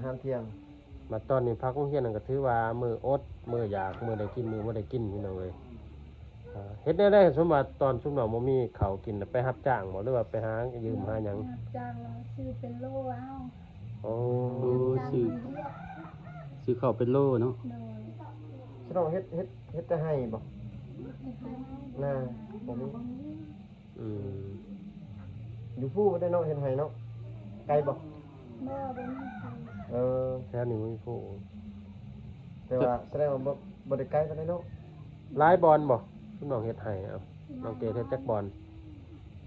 ງານທ່ຽງ. ມາຕອນນີ້ພັກໂຮງຮຽນນັ້ນກໍຖືວ່າມື້ອົດ ມື້ຢາກ ມື້ໄດ້ກິນ ມື້ບໍ່ໄດ້ກິນ ພີ່ນ້ອງເອີຍ. ເຮັດແນວໃດ ສົມວ່າຕອນຊຸມນ້ອງບໍ່ມີເຂົ້າກິນ ໄປຮັບຈ້າງບໍ່ ຫຼືວ່າໄປຫາຢືມຫາຫຍັງ? ຮັບຈ້າງຊື້ເປັນໂລເອົາ. ໂອ້ ຊື້ ຊື້ເຂົ້າເປັນໂລເນາະ. ໂດຍ. ຊິນ້ອງເຮັດ ເຮັດ ເຮັດແຕ່ໄຮ່ບໍ່? ນາບໍ່ມີ. ອືມ ຢູ່ພູ້ໄດ້ເນາະ ເຮັດໄຮ່ເນາະ. ໄກບໍ່? ບໍ່ ບໍ່ມີພູ. ເອີ ແຖວນີ້ບໍ່ມີພູ. ແຕ່ວ່າສະແດງວ່າບໍ່ ບໍ່ໄດ້ໄກປານໃດເນາະ. ຫຼາຍບ່ອນບໍ່ ຊຸມນ້ອງເຮັດໄຮ່? ເອົາ ນ້ອງເກດເຮັດຈັກບ່ອນ?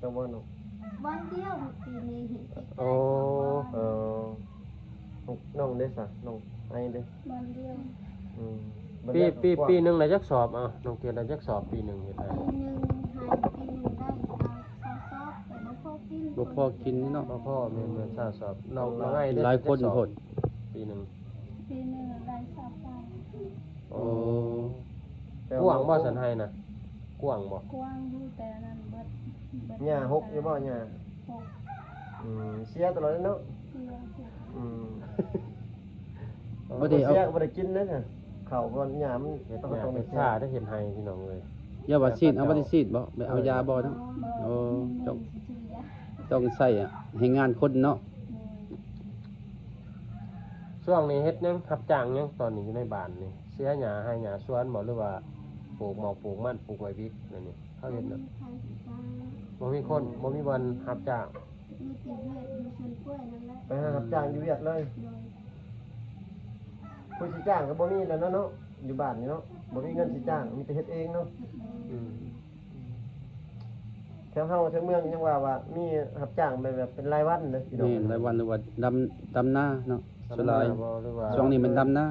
ຈັກບ່ອນເນາະ? ບ່ອນດຽວ ປີນີ້ເຮັດ. ໂອ້ ເອີ ນ້ອງເດ້ຊະ ນ້ອງໄອເດ້? ບ່ອນດຽວ. ອືມ ປີ ປີ ປີໜຶ່ງໄດ້ຈັກສອບ? ເອົາ ນ້ອງເກດໄດ້ຈັກສອບປີໜຶ່ງເຮັດໄຮ່? ປີໜຶ່ງ ໃຫ້ປີໜຶ່ງໄດ້ຊາວ ຊາວສອບ ແຕ່ບໍ່ພໍກິນ. ບໍ່ພໍກິນເນາະ. ບໍ່ພໍ ແມ່ນໆ ຊາວສອບ. ນ້ອງ ນ້ອງໄອເດ້ ຫຼາຍຄົນໂພດ. ປີໜຶ່ງ ປີໜຶ່ງໄດ້ຊາວປາຍ. ໂອ້ ໂອ້ ກວ້າງບໍ່ສັນໄຮ່ນະ? ກວ້າງບໍ່? ກວ້າງຢູ່ ແຕ່ນັ້ນເບິດ ເບິດ. ຫຍ້າຫົກຢູ່ບໍ່? ຫຍ້າຫົກ. ອືມ ເສຍຕະຫຼອດເນາະ. ເສຍ. ອືມ ບໍ່ໄດ້ເອົາ ເສຍກໍບໍ່ໄດ້ກິນເດ້. ເຂົ້າກ່ອນຫຍ້າມັນ ເຮັດຫຍ້າ ເຮັດຊາໄດ້ ເຮັດໄຮ່ ພີ່ນ້ອງເອີຍ. ຢ່າວ່າສີດ ເອົາ ບໍ່ໄດ້ສີດບໍ່? ໄປເອົາຢາບໍ່ເນາະ? ໂອ້ ຕ້ອງ ຕ້ອງໃຊ້ແຮງງານຄົນເນາະ. ຊ່ວງນີ້ເຮັດຫຍັງ ຮັບຈ້າງຫຍັງ? ຕອນນີ້ຢູ່ໃນບ້ານນີ້ ເສຍຫຍ້າໄຮ່ຫຍ້າສວນບໍ່ ຫຼືວ່າປູກໝອກປູກມັນ ປູກໄມ້ວິກ ແນວນີ້ ເຂົາເຮັດນະ? ບໍ່ມີຄົນ ບໍ່ມີບ່ອນຮັບຈ້າງ. ມີແຕ່ວຽກຢູ່ສວນກ້ວຍນັ້ນແຫຼະ. ໄປຫາຮັບຈ້າງຢູ່ວຽກເລີຍ. ໂດຍ. ຜູ້ຊິຈ້າງກໍບໍ່ມີແລ້ວເນາະ ຢູ່ບ້ານນີ້ເນາະ. ບໍ່ມີເງິນຊິຈ້າງ ມີແຕ່ເຮັດເອງເນາະ. ອືມ ແຖວເຮົາແຖວເມືອງຍັງວ່າ ວ່າມີຮັບຈ້າງແບບ ແບບເປັນລາຍວັນເດ້ພີ່ນ້ອງ. ແມ່ນ ລາຍວັນ ຫຼືວ່າດຳ ດຳນາເນາະ. ສ່ວນຫຼາຍ ດຳນາບໍ່ ຫຼືວ່າ ຊ່ວງນີ້ແມ່ນດຳນາ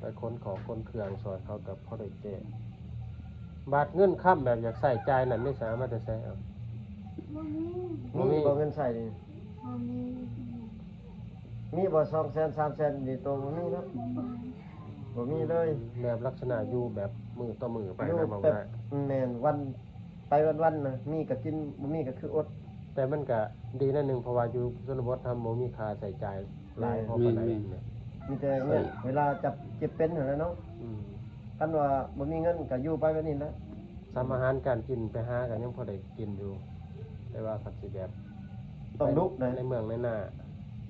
ໄປຂົນຂອງຂົນເຄື່ອງຊ່ອຍເຂົາກໍພໍໄດ້ແກ້. ບາດເງິນຄຳແບບຢາກໃຊ້ຈ່າຍນັ້ນ ໄດ້ໃສ ເອົາມາແຕ່ໃສ? ເອົາ ບໍ່ມີ. ບໍ່ມີ. ມີບໍ່ເງິນໃຊ້ນີ້? ບໍ່ມີ. ມີບໍ່ ສອງແສນ ສາມແສນ ຢູ່ໃນໂຕ? ບໍ່ມີເນາະ. ບໍ່ມີ. ບໍ່ມີເລີຍ. ແບບລັກສະນະຢູ່ແບບມື້ຕໍ່ມື້ໄປນະ ເວົ້າງ່າຍ. ແມ່ນ ວັນໄປວັນໆນະ ມີກໍກິນ ບໍ່ມີກໍຄືອົດ. ແຕ່ມັນກະດີໜ້ອຍໜຶ່ງ ເພາະວ່າຢູ່ຊົນນະບົດເຮົາບໍ່ມີຄ່າໃຊ້ຈ່າຍຫຼາຍພໍປານໃດ. ແມ່ນໆ. ມີແຕ່ເວລາຈັບເຈັບເປັນຫັ້ນແຫຼະເນາະ. ອືມ ຄັນວ່າບໍ່ມີເງິນກໍຢູ່ໄປແບບນີ້ແຫຼະ. ສຳອາຫານການກິນໄປຫາກໍຍັງພໍໄດ້ກິນຢູ່ ແຕ່ວ່າຄັນຊິແບບ ຕ້ອງດຸນະ ໃນເມືອງໃນນາ.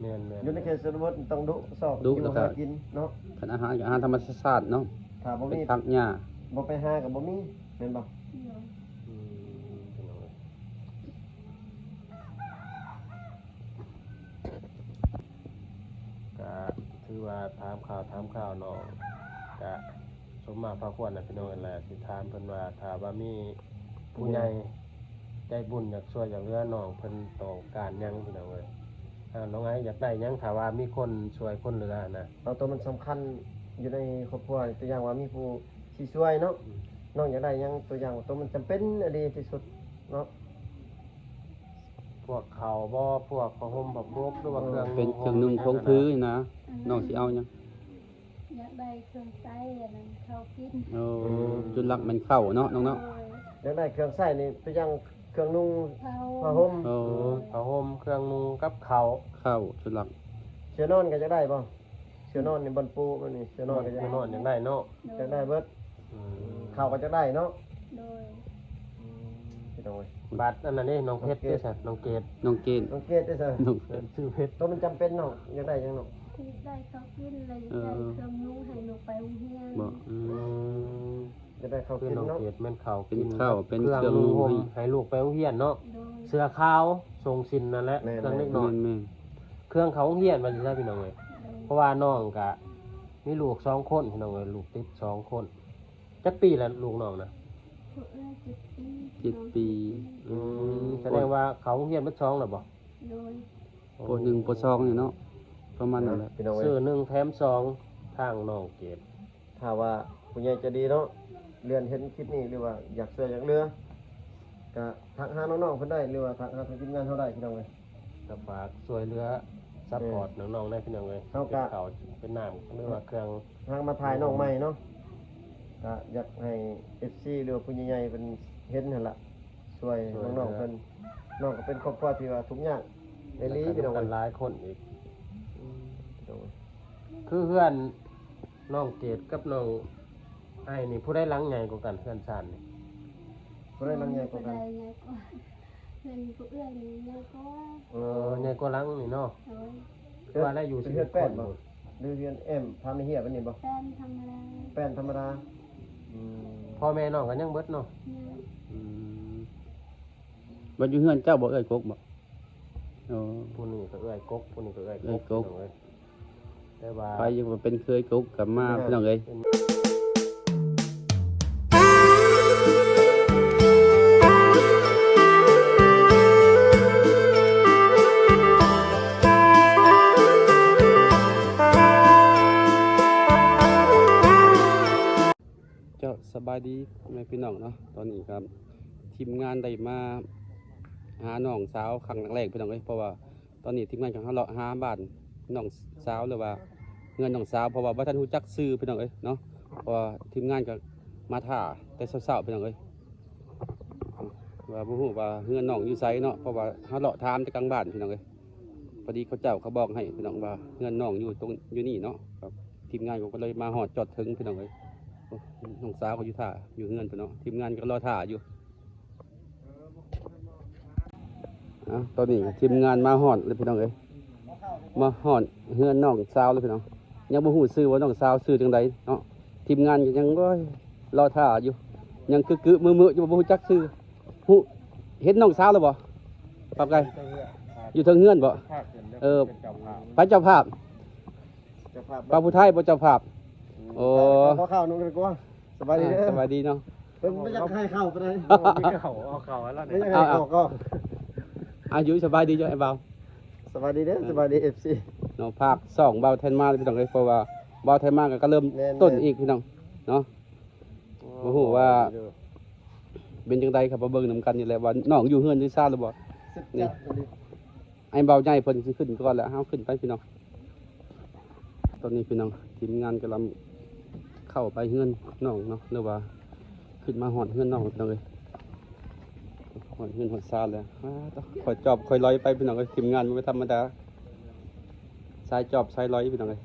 ແມ່ນໆ. ຢູ່ໃນເຂດຊົນນະບົດຕ້ອງດຸຊອກ ດຸ ຢູ່ ແລ້ວກໍຫາກິນເນາະ. ຄັນອາຫານກໍອາຫານທຳມະຊາດເນາະ. ຖ້າບໍ່ມີ ໄປຕັດຫຍ້າ ບໍ່ໄປຫາກໍບໍ່ມີ ແມ່ນບໍ່? ອືມ ກະຖືວ່າຖາມຂ່າວຖາມຄາວນ້ອງ ກະສົມມາພາຄວນນະພີ່ນ້ອງ. ຫັ້ນແຫຼະ ຊິຖາມເພິ່ນວ່າ ຖ້າວ່າມີຜູ້ໃຫຍ່ໃຈບຸນຢາກຊ່ວຍຢາກເຫຼືອນ້ອງ ເພິ່ນຕ້ອງການຫຍັງພີ່ນ້ອງເອີຍ? ນ້ອງໄອຢາກໄດ້ຫຍັງ ຖ້າວ່າມີຄົນຊ່ວຍຄົນເຫຼືອຫັ້ນນະ? ເອົາໂຕມັນສຳຄັນຢູ່ໃນຄອບຄົວ ຕົວຢ່າງວ່າມີຜູ້ຊິຊ່ວຍເນາະ. ອືມ ນ້ອງຢາກໄດ້ຫຍັງ ຕົວຢ່າງວ່າໂຕມັນຈຳເປັນອີ່ຫຼີທີ່ສຸດເນາະ? ພວກເຂົ້າບໍ່ ພວກຜ້າຫົ່ມຜ້າປົກ ຫຼືວ່າເຄື່ອງ ເປັນເຄື່ອງນຸ່ງຂອງຖືນະ. ອືມ ນ້ອງຊິເອົາຫຍັງ? ຢາກໄດ້ເຄື່ອງໃຊ້ ອັນນັ້ນ ເຂົ້າກິນ. ໂອ້ ອືມ ຈຸດຫຼັກແມ່ນເຂົ້າເນາະນ້ອງເນາະ. ໂດຍ. ຢາກໄດ້ເຄື່ອງໃຊ້ນີ້ ຕົວຢ່າງເຄື່ອງນຸ່ງ ຜ້າຫົ່ມ ຜ້າຫົ່ມ. ໂອ້ ໂດຍ. ຜ້າຫົ່ມ ເຄື່ອງນຸ່ງກັບເຂົ້າ. ເຂົ້າຈຸດຫຼັກ. ເສື້ອນອນກໍຢາກໄດ້ບໍ່? ເສື້ອນອນນີ້ ບ່ອນປູມັນນີ້ ເສື້ອນອນກໍຢາກ ເສື້ອນອນຢາກໄດ້ເນາະ. ໂດຍ. ຢາກໄດ້ເບິດ. ອືມ ເຂົ້າກໍຢາກໄດ້ເນາະ. ໂດຍ. ອືມ ພີ່ນ້ອງເອີຍ ບາດອັນນັ້ນເດ້ ນ້ອງເພັດເດ້ຊະ ນ້ອງເກດ ນ້ອງເກດ ນ້ອງເກດເດ້ຊະ ນ້ອງເກດ ຊື່ເພັດ. ໂຕມັນຈຳເປັນເນາະ ຢາກໄດ້ຫຍັງເນາະ? ຢາກໄດ້ເຂົ້າກິນ ແລະ ຢາກໄດ້ເຄື່ອງນຸ່ງໃຫ້ລູກໄປໂຮງຮຽນ. ບໍ່ ອືມ ອືມ ຢາກໄດ້ເຂົ້າກິນເນາະ. ເປັນເຂົ້າ ເປັນເຄື່ອງນຸ່ງໃຫ້ລູກໄປໂຮງຮຽນເນາະ. ໂດຍ. ເສື້ອຂາວ ສົ້ງສິ້ນນັ້ນແຫຼະ ເຄື່ອງເດັກນ້ອຍ ແມ່ນໆ ເຄື່ອງເຂົ້າໂຮງຮຽນວ່າຊັ້ນຊະ ພີ່ນ້ອງເອີຍ. ໂດຍ. ເພາະວ່ານ້ອງກະມີລູກສອງຄົນ ພີ່ນ້ອງເອີຍ ລູກຕິດສອງຄົນ. ຈັກປີແລ້ວລູກນ້ອງນະ? ຜູ້ເອື້ອຍເຈັດປີ ເຈັດປີ. ອືມ ສະແດງວ່າເຂົ້າໂຮງຮຽນເບິດສອງແລ້ວບໍ່? ໂດຍ. ໂອ້ ປໍໜຶ່ງ ປໍສອງນີ້ເນາະ ປະມານນັ້ນແຫຼະ. ພີ່ນ້ອງເອີຍ ຊື້ໜຶ່ງແຖມສອງ ທາງນ້ອງເກດ. ຖ້າວ່າຜູ້ໃຫຍ່ໃຈດີເນາະ ເລື່ອນເຫັນຄລິບນີ້ ຫຼືວ່າຢາກຊ່ວຍຢາກເຫຼືອ ກະທັກຫານ້ອງໆເພິ່ນໄດ້ ຫຼືວ່າທັກຫາທາງທີມງານເຮົາໄດ້ ພີ່ນ້ອງເອີຍ. ກໍຝາກຊ່ວຍເຫຼືອ ຊັບພອດນ້ອງໆແດ່ ພີ່ນ້ອງເອີຍ. ເຮົາກະ ເປັນເຂົ້າເປັນນ້ຳ ຫຼືວ່າເຄື່ອງ ທາງມາຖ່າຍນ້ອງໃໝ່ເນາະ ກະຢາກໃຫ້ເອັຟຊີ ຫຼືວ່າຜູ້ໃຫຍ່ໆເພິ່ນເຫັນຫັ້ນລະ ຊ່ວຍນ້ອງໆເພິ່ນ. ນ້ອງກໍເປັນຄອບຄົວທີ່ວ່າທຸກຍາກອີ່ຫຼີ ພີ່ນ້ອງເອີຍ ຫຼາຍຄົນອີກ. ອືມ ພີ່ນ້ອງເອີຍ ຄືເຮືອນນ້ອງເກດກັບນ້ອງໄອນີ້ ຜູ້ໃດຫຼັງໃຫຍ່ກວ່າກັນ ເຮືອນຊານນີ້? ຜູ້ໃດຫຼັງໃຫຍ່ກວ່າກັນ? ເຮືອນຜູ້ເອື້ອຍນີ້ໃຫຍ່ກວ່າ. ເອີ ໃຫຍ່ກວ່າຫຼັງນີ້ເນາະ. ໂດຍ. ວ່າໄດ້ຢູ່ເປັນເຮືອນແປ້ນບໍ່ ຫຼືເຮືອນແອ້ມພາມະເຮຍບອັນນີ້ບໍ່? ແປ້ນທຳມະດາ. ແປ້ນທຳມະດາ. ອືມ ພໍ່ແມ່ນ້ອງກໍຍັງເບິດເນາະ? ຍັງ. ອືມ ເບິດຢູ່ເຮືອນເຈົ້າບໍ່ ເອື້ອຍກົກບໍ່? ໂອ້ ຜູ້ນີ້ກໍເອື້ອຍກົກ ຜູ້ນີ້ກໍເອື້ອຍ ເອື້ອຍກົກ ພີ່ນ້ອງເອີຍ. ແຕ່ວ່າ ໃຜຢາກມາເປັນເຂີຍກົກກໍມາ ແມ່ນ ພີ່ນ້ອງເອີຍ. ເຈົ້າ ສະບາຍດີພໍ່ແມ່ພີ່ນ້ອງເນາະ. ຕອນນີ້ກໍທີມງານໄດ້ມາຫານ້ອງສາວຄັ້ງແລກໆ ພີ່ນ້ອງເອີຍ ເພາະວ່າ ຕອນນີ້ທີມງານກຳລັງເລາະຫາບ້ານນ້ອງສາວ ຫຼືວ່າເຮືອນນ້ອງສາວ ເພາະວ່າບໍ່ທັນຮູ້ຈັກຊື່ພີ່ນ້ອງເອີຍເນາະ. ເພາະວ່າທີມງານກໍມາຖ້າແຕ່ເຊົ້າໆ ພີ່ນ້ອງເອີຍ ວ່າບໍ່ຮູ້ວ່າເຮືອນນ້ອງຢູ່ໃສເນາະ ເພາະວ່າເຮົາເລາະຖາມແຕ່ກາງບ້ານ ພີ່ນ້ອງເອີຍ. ພໍດີເຂົາເຈົ້າເຂົາບອກໃຫ້ ພີ່ນ້ອງ ວ່າເຮືອນນ້ອງຢູ່ຕົງ ຢູ່ນີ້ເນາະ. ກໍທີມງານກໍເລີຍມາຮອດຈອດເຖິງ ພີ່ນ້ອງເອີຍ. ໂອ້ ນ້ອງສາວກໍຢູ່ຖ້າຢູ່ເຮືອນພຸ້ນເນາະ ທີມງານກໍລໍຖ້າຢູ່. ອ່າ ຕອນນີ້ທີມງານມາຮອດແລ້ວ ພີ່ນ້ອງເອີຍ ມາຮອດເຮືອນນ້ອງສາວແລ້ວ ພີ່ນ້ອງ. ຍັງບໍ່ຮູ້ຊື່ວ່ານ້ອງສາວຊື່ຈັ່ງໃດເນາະ. ທີມງານກໍຍັງ ໂອ້ຍ ລໍຖ້າຢູ່ ຍັງກຶກໆ ມຶໆ ຢູ່ ບໍ່ຮູ້ຈັກຊື່. ຮູ້ ເຫັນນ້ອງສາວແລ້ວບໍ່ ປາບໄກ່? ຢູ່ເທິງເຮືອນບໍ່? ເອີ ໃຜເຈົ້າພາບ? ເຈົ້າພາບ ປາຜູ້ໄທບໍ່ເຈົ້າພາບ? ອືມ ໂອ້ ຂໍເຂົ້ານຳກັນດີກວ່າ. ສະບາຍດີເດີ ອ່າ ສະບາຍດີເນາະ. ເພິ່ນບໍ່ຢາກໃຫ້ເຂົ້າປານໃດ. ບໍ່ມີເຂົ້າ ເອົາເຂົ້າແລ້ວນີ້ ບໍ່ຢາກໃຫ້ເຂົ້າກໍ ອາຍຸ ສະບາຍດີເຈົ້າ ອ້າຍບ່າວ. ສະບາຍດີເດີ ອ່າ ສະບາຍດີ ເອັຟຊີ ເນາະ. ພາກຊ່ອງບ່າວແທນມາແລ້ວ ພີ່ນ້ອງເອີຍ ເພາະວ່າບ່າວແທນມາກໍເລີ່ມ ແມ່ນໆ ຕົ້ນອີກ ພີ່ນ້ອງເນາະ. ໂອ້ ບໍ່ຮູ້ວ່າ ເປັນຈັ່ງໃດ ກໍມາເບິ່ງນຳກັນນີ້ແຫຼະ ວ່ານ້ອງຢູ່ເຮືອນຢູ່ຊານແລ້ວບໍ່. ນີ້ ອ້າຍບ່າວໃຫຍ່ເພິ່ນຊິຂຶ້ນກ່ອນແລ້ວ ເຮົາຂຶ້ນໄປ ພີ່ນ້ອງ. ຕອນນີ້ ພີ່ນ້ອງ ທີມງານກຳລັງເຂົ້າໄປເຮືອນນ້ອງເນາະ ຫຼືວ່າຂຶ້ນມາຮອດເຮືອນນ້ອງ ພີ່ນ້ອງເອີຍ. ຮອດເຮືອນຮອດຊານແລ້ວ ອ່າ ຄ່ອຍຈອບຄ່ອຍລອຍໄປ ພີ່ນ້ອງເອີຍ. ທີມງານບໍ່ແມ່ນທຳມະດາ ສາຍຈອບສາຍລອຍ ພີ່ນ້ອງເອີຍ.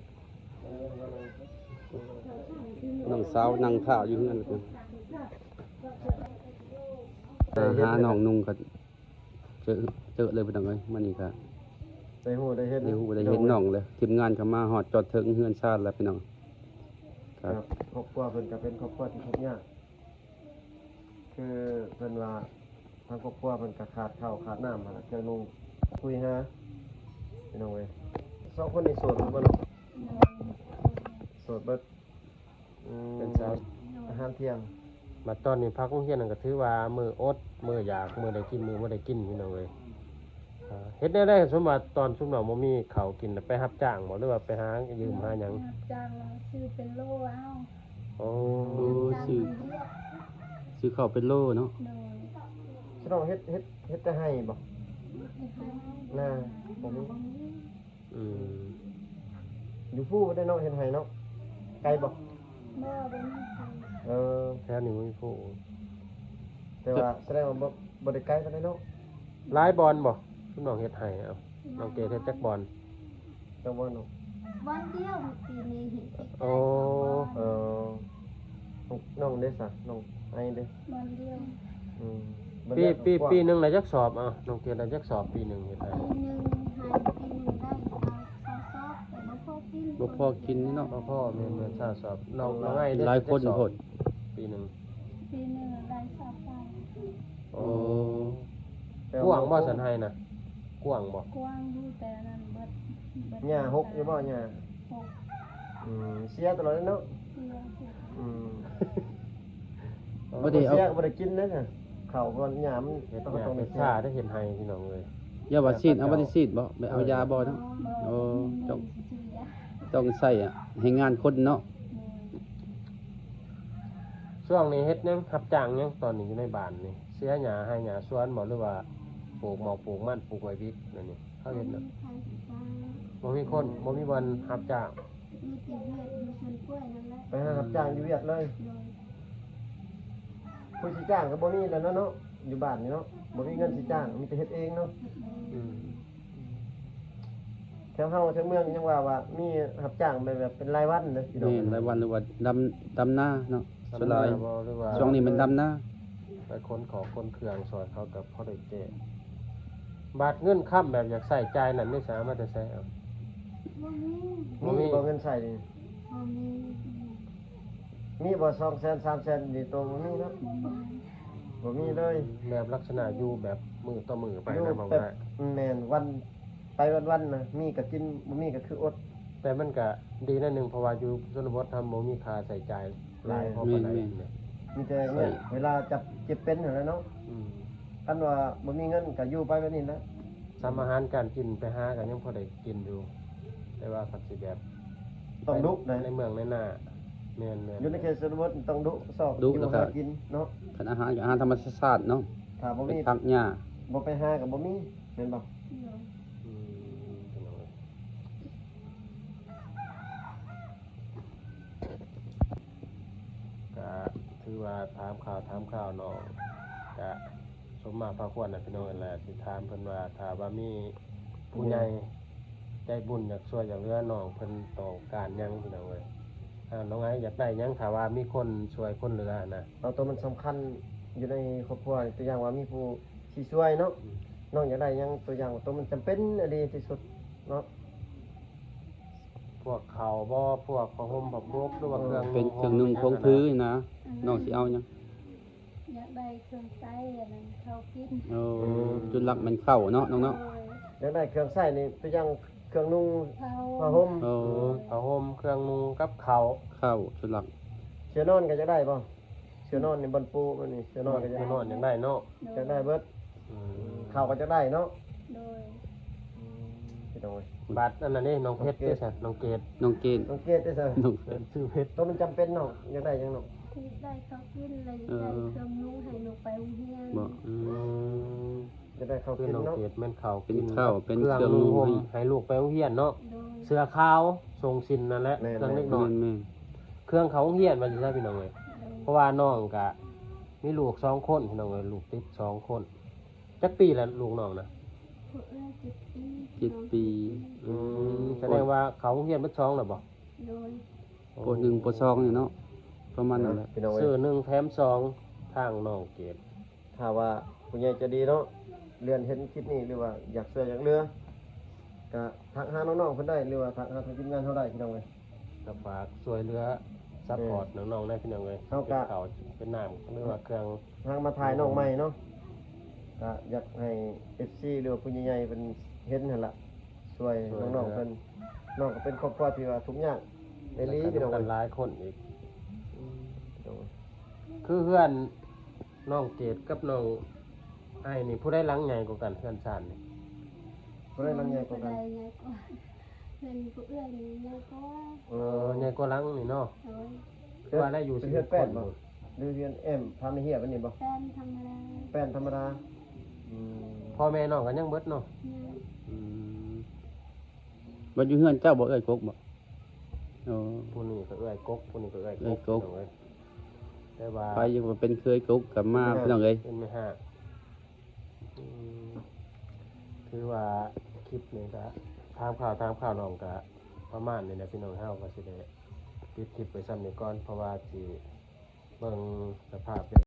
ນ້ອງສາວນັ່ງຖ້າຢູ່ເຮືອນ ໄປຫານ້ອງນຸ່ງກໍ ເຈີ ເຈີເລີຍ ພີ່ນ້ອງເອີຍ. ມື້ນີ້ກໍໄດ້ຮູ້ໄດ້ເຫັນ ໄດ້ຮູ້ໄດ້ເຫັນນ້ອງເລີຍ. ທີມງານກໍມາຮອດຈອດເຖິງເຮືອນຊານແລ້ວ ພີ່ນ້ອງ. ຄອບຄົວເພິ່ນກໍເປັນຄອບຄົວທີ່ທຸກຍາກ ຄືເພິ່ນວ່າ ທາງຄອບຄົວເພິ່ນກໍຂາດເຂົ້າຂາດນ້ຳຫັ້ນລະ ເຄື່ອງນຸ່ງຄຸຍຫາ ພີ່ນ້ອງເອີຍ. ສອງຄົນນີ້ໂສດບໍ່ເນາະ? ໂສດເບິດ. ອືມ ເປັນສາວ ອາຫານທ່ຽງ. ມາຕອນນີ້ພັກໂຮງຮຽນນັ້ນກໍຖືວ່າມື້ອົດມື້ຢາກ ມື້ໄດ້ກິນມື້ບໍ່ໄດ້ກິນ ພີ່ນ້ອງເອີຍ. ອ່າ ເຮັດແນວໃດ ສົມວ່າຕອນຊຸມນ້ອງບໍ່ມີເຂົ້າກິນ ໄປຮັບຈ້າງບໍ່ ຫຼືວ່າໄປຫາຢືມຫາຫຍັງ? ຮັບຈ້າງຊື້ເປັນໂລເອົາ. ໂອ້ ຊື້ ຊື້ເຂົ້າເປັນໂລເນາະ. ໂດຍ. ສະນ້ອງເຮັດ ເຮັດ ເຮັດແຕ່ໄຮ່ບໍ່? ເຮັດໄຮ່ ນາບໍ່ມີ. ອືມ ຢູ່ພູບໍ່ໄດ້ເນາະ ເຮັດໄຮ່ເນາະ. ໄກບໍ່? ບໍ່ ບໍ່ມີພູ. ເອີ ແຖວນີ້ບໍ່ມີພູ. ແຕ່ວ່າສະແດງວ່າບໍ່ ບໍ່ໄດ້ໄກປານໃດເນາະ. ຫຼາຍບ່ອນບໍ່ ຊຸມນ້ອງເຮັດໄຮ່? ເອົາ ນ້ອງເກດເຮັດຈັກບ່ອນ? ຈັກບ່ອນເນາະ? ບ່ອນດຽວ ປີນີ້ເຮັດ. ໂອ້ ເອີ ນ້ອງເດ້ຊະ ນ້ອງໄອເດ້? ບ່ອນດຽວ. ອືມ ປີ ປີ ປີໜຶ່ງໄດ້ຈັກສອບ? ເອົາ ນ້ອງເກດໄດ້ຈັກສອບປີໜຶ່ງເຮັດໄຮ່? ປີໜຶ່ງໄຮ່ ປີໜຶ່ງໄດ້ຊາວ ຊາວສອບ ແຕ່ບໍ່ພໍກິນ ບໍ່ພໍກິນເນາະ. ບໍ່ພໍ ແມ່ນໆ ຊາວສອບ. ນ້ອງ ນ້ອງໄອເດ້ ຫຼາຍຄົນໂພດ ປີໜຶ່ງ? ປີໜຶ່ງໄດ້ຊາວປາຍ. ໂອ້ ໂອ້ ກວ້າງບໍ່ຊັ້ນໄຮ່ນະ? ກວ້າງບໍ່? ກວ້າງຢູ່ ແຕ່ນັ້ນເບິດ ເບິດ ຫຍ້າຫົກຢູ່ບໍ່ ຫຍ້າ? ຫົກ. ອືມ ເສຍຕະຫຼອດເນາະ. ເສຍ. ອືມ ບໍ່ໄດ້ເອົາ ບໍ່ໄດ້ກິນເດ້ ເຂົ້າກ່ອນຫຍ້າມັນ ເຮັດ ຕ້ອງ ຕ້ອງໄດ້ເສຍ ເຮັດໄຮ່ ພີ່ນ້ອງເອີຍ. ຢ່າວ່າສີດ ເອົາ ບໍ່ໄດ້ສີດບໍ່ ໄປເອົາຢາບໍ່ເນາະ? ບໍ່. ໂອ້ ຕ້ອງ ຕ້ອງໃຊ້ ອະ ແຮງງານຄົນເນາະ. ໂດຍ. ຊ່ວງນີ້ເຮັດຫຍັງ ຮັບຈ້າງຫຍັງ ຕອນນີ້ຢູ່ໃນບ້ານນີ້? ເສຍຫຍ້າໄຮ່ຫຍ້າສວນບໍ່ ຫຼືວ່າປູກໝາກປູກມັນ ປູກໄມ້ວິກ ແນວນີ້ ເຂົາເຮັດນະ? ບໍ່ມີໃຜຮັບຈ້າງ ບໍ່ມີຄົນ ບໍ່ມີບ່ອນຮັບຈ້າງ. ມີແຕ່ວຽກຢູ່ສວນກ້ວຍນັ້ນແຫຼະ. ໄປຫາຮັບຈ້າງຢູ່ວຽກເລີຍ. ໂດຍ. ຜູ້ຊິຈ້າງກໍບໍ່ມີແລ້ວເນາະ ຢູ່ບ້ານນີ້ເນາະ ບໍ່ມີເງິນຊິຈ້າງ ມີແຕ່ເຮັດເອງເນາະ. ອືມ. ແຖວເຮົາແຖວເມືອງຍັງວ່າ ວ່າມີຮັບຈ້າງແບບ ແບບເປັນລາຍວັນເດ້ພີ່ນ້ອງ. ແມ່ນ ລາຍວັນ ຫຼືວ່າດຳ ດຳນາເນາະ. ສ່ວນຫຼາຍ ດຳນາບໍ່ ຫຼືວ່າ ຊ່ວງນີ້ແມ່ນດຳນາ ໄປຂົນຂອງຂົນເຄື່ອງຊ່ອຍເຂົາກໍພໍໄດ້ແກ້. ບາດເງິນຄຳແບບຢາກໃຊ້ຈ່າຍນັ້ນເດ້ ສາມາດແຕ່ໃສເອົາ? ບໍ່ມີ. ບໍ່ມີ. ມີບໍ່ເງິນໃຊ້ນີ້? ບໍ່ມີ. ມີບໍ່ ສອງແສນ ສາມແສນ ນີ້ໂຕບໍ່ມີເນາະ? ບໍ່ມີ. ບໍ່ມີເລີຍ. ແບບລັກສະນະຢູ່ແບບມື້ຕໍ່ມື້ໄປ ຢູ່ ນະ ເວົ້າ ແບບ ໄດ້. ແມ່ນ ວັນໄປວັນໆນະ ມີກໍກິນ ບໍ່ມີກໍຄືອົດ. ແຕ່ມັນກະດີໜ້ອຍໜຶ່ງ ເພາະວ່າຢູ່ຊົນນະບົດເຮົາບໍ່ມີຄ່າໃຊ້ຈ່າຍຫຼາຍ ແມ່ນ ພໍປານໃດ. ແມ່ນ ແມ່ນ ມີແຕ່ ໃຊ້ ເວລາຈັບເຈັບເປັນຫັ້ນແຫຼະເນາະ. ອືມ ຄັນວ່າບໍ່ມີເງິນກໍຢູ່ໄປແບບນີ້ແຫຼະ. ສຳອາຫານການກິນໄປຫາກໍຍັງພໍໄດ້ກິນຢູ່ ແຕ່ວ່າຄັນຊິແບບ ຕ້ອງດຸໄດ໋ ໃນເມືອງໃນນາ. ແມ່ນໆ ຢູ່ໃນເຂດຊົນນະບົດຕ້ອງດຸຊອກ ດຸ ຢູ່ ແລ້ວກໍຫາກິນເນາະ. ຄັນອາຫານກໍອາຫານທຳມະຊາດເນາະ. ຖ້າບໍ່ມີຜັກຫຍ້າ ບໍ່ໄປຫາກໍບໍ່ມີ ແມ່ນບໍ່? ອືມ ກໍຖືວ່າຖາມຂ່າວ ຖາມຂ່າວນ້ອງ ກະສົມມາພາຄວນນະພີ່ນ້ອງ. ແລະ ຊິຖາມເພິ່ນວ່າ ຖ້າວ່າມີຜູ້ໃຫຍ່ໃຈບຸນຢາກຊ່ວຍຢາກເຫຼືອນ້ອງ ເພິ່ນຕ້ອງການຫຍັງພີ່ນ້ອງເອີຍ? ນ້ອງໄອຢາກໄດ້ຫຍັງ ຖ້າວ່າມີຄົນຊ່ວຍຄົນເຫຼືອນະ? ເອົາຕົວມັນສຳຄັນຢູ່ໃນຄອບຄົວ ຕົວຢ່າງວ່າມີຜູ້ຊິຊ່ວຍເນາະ. ອືມ ນ້ອງຢາກໄດ້ຫຍັງ ຕົວຢ່າງວ່າຕົວມັນຈຳເປັນອີ່ຫຼີທີ່ສຸດເນາະ? ພວກເຂົ້າບໍ່ ພວກຜ້າຫົ່ມຜ້າປົກ ຫຼືວ່າເຄື່ອງນຸ່ງ ເປັນເຄື່ອງນຸ່ງ ໂຄງຖືນະ. ອືມ ນ້ອງຊິເອົາຫຍັງ? ຢາກໄດ້ເຄື່ອງໃຊ້ ອັນນັ້ນ ເຂົ້າກິນ. ໂອ້ ອືມ ຈຸດຫຼັກແມ່ນເຂົ້າເນາະນ້ອງເນາະ. ໂດຍ ຢາກໄດ້ເຄື່ອງໃຊ້ນີ້ ຕົວຢ່າງເຄື່ອງນຸ່ງ ຜ້າຫົ່ມ ຜ້າຫົ່ມ. ໂອ້ ອືມ ຜ້າຫົ່ມ ເຄື່ອງນຸ່ງກັບເຂົ້າ. ເຂົ້າຈຸດຫຼັກ. ເສື້ອນອນກໍຢາກໄດ້ບໍ່? ເສື້ອນອນນີ້ ບ່ອນປູມັນນີ້ ເສື້ອນອນກໍຢາກ ເສື້ອນອນຢາກໄດ້ເນາະ. ໂດຍ ຢາກໄດ້ເບິດ. ອືມ ເຂົ້າກໍຢາກໄດ້ເນາະ. ໂດຍ ອືມ ພີ່ນ້ອງເອີຍ. ບາດອັນນັ້ນເດ້ ນ້ອງເພັດເດ້ຊັ້ນ ນ້ອງເກດ ນ້ອງເກດ ນ້ອງເກດເດ້ຊັ້ນ ນ້ອງເກດ ຊື່ເພັດ. ໂຕມັນຈຳເປັນເນາະ ຢາກໄດ້ຫຍັງເນາະ? ຢາກໄດ້ເຂົ້າກິນ ແລະ ຢາກໄດ້ ເອີ ເຄື່ອງນຸ່ງໃຫ້ລູກໄປໂຮງຮຽນ. ບໍ່ ອືມ ຢາກໄດ້ເຂົ້າກິນເນາະ. ເປັນເຂົ້າ ເປັນເຂົ້າ ເປັນເຄື່ອງນຸ່ງຫົ່ມໃຫ້ລູກໄປໂຮງຮຽນເນາະ. ໂດຍ ເສື້ອຂາວ ສົ່ງສິນນັ້ນແຫຼະ ແມ່ນໆ ເຄື່ອງເດັກນ້ອຍ. ແມ່ນໆ ເຄື່ອງເຂົ້າໂຮງຮຽນວ່າຊັ້ນຊະ ພີ່ນ້ອງເອີຍ. ໂດຍ ເພາະວ່ານ້ອງກະມີລູກສອງຄົນ ພີ່ນ້ອງເອີຍ ລູກຕິດສອງຄົນ. ຈັກປີແລ້ວລູກນ້ອງນະ? ຜູ້ເອື້ອຍເຈັດປີ ເຈັດປີ. ອືມ ສະແດງວ່າເຂົ້າໂຮງຮຽນເບິດສອງແລ້ວບໍ່? ໂດຍ ປໍໜຶ່ງ ປໍສອງນີ້ເນາະ ປະມານນັ້ນແຫຼະ. ຊື້ໜຶ່ງແຖມສອງ ທາງນ້ອງເກດ. ຖ້າວ່າຜູ້ໃຫຍ່ໃຈດີເນາະ ເລື່ອນເຫັນຄລິບນີ້ ຫຼືວ່າຢາກຊ່ວຍຢາກເຫຼືອ ກະທັກຫານ້ອງໆເພິ່ນໄດ້ ຫຼືວ່າທັກຫາທາງທີມງານເຮົາໄດ້ ພີ່ນ້ອງເອີຍ. ກໍຝາກຊ່ວຍເຫຼືອ ຊັບພອດ ແມ່ນ ນ້ອງໆແດ່ ພີ່ນ້ອງເອີຍ. ເຮົາກະ ເປັນເຂົ້າເປັນນ້ຳ ຫຼືວ່າເຄື່ອງ ທາງມາຖ່າຍນ້ອງໃໝ່ເນາະ ກະຢາກໃຫ້ເອັຟຊີ ຫຼືວ່າຜູ້ໃຫຍ່ໆເພິ່ນເຫັນຫັ້ນລະ ຊ່ວຍ ຊ່ວຍເຫຼືອນ້ອງໆເພິ່ນ. ນ້ອງກໍເປັນຄອບຄົວທີ່ວ່າທຸກຍາກອີ່ຫຼີ ພີ່ນ້ອງເອີຍ ຫຼາຍຄົນອີກ. ອືມ ພີ່ນ້ອງເອີຍ ຄືເຮືອນນ້ອງເກດກັບນ້ອງໄອນີ້ ຜູ້ໃດຫຼັງໃຫຍ່ກວ່າກັນ ເຮືອນຊານນີ້? ຜູ້ໃດຫຼັງໃຫຍ່ກວ່າກັນ? ຜູ້ໃດໃຫຍ່ກວ່າ? ເຮືອນຜູ້ເອື້ອຍນີ້ໃຫຍ່ກວ່າ. ເອີ ໃຫຍ່ກວ່າຫຼັງນີ້ເນາະ. ໂດຍ ຄືວ່າໄດ້ຢູ່ເປັນເຮືອນແປ້ນບໍ່ ຫຼືເຮືອນແອ້ມທຳເຮຍແບບນີ້ບໍ່? ແປ້ນທຳມະດາ ແປ້ນທຳມະດາ. ອືມ ພໍ່ແມ່ນ້ອງກໍຍັງເບິດເນາະ? ຍັງ. ອືມ ບັດຢູ່ເຮືອນເຈົ້າບໍ່ ເອື້ອຍກົກບໍ່? ໂອ້ ຜູ້ນີ້ກໍເອື້ອຍກົກ ຜູ້ນີ້ກໍເອື້ອຍ ເອື້ອຍກົກ ພີ່ນ້ອງເອີຍ. ແຕ່ວ່າ ໃຜຢູ່ເປັນເອື້ອຍກົກກໍມາ ພີ່ນ້ອງເອີຍ ເປັນແມ່ຮ້າງ. ອືມ ຖືວ່າຄລິບນີ້ກະ ຖາມຂ່າວ ຖາມຂ່າວນ້ອງກະປະມານນີ້ແຫຼະ ພີ່ນ້ອງ. ເຮົາກໍຊິໄດ້ປິດຄລິບໄວ້ຊ່ຳນີ້ກ່ອນ ເພາະວ່າຊິເບິ່ງສະພາບ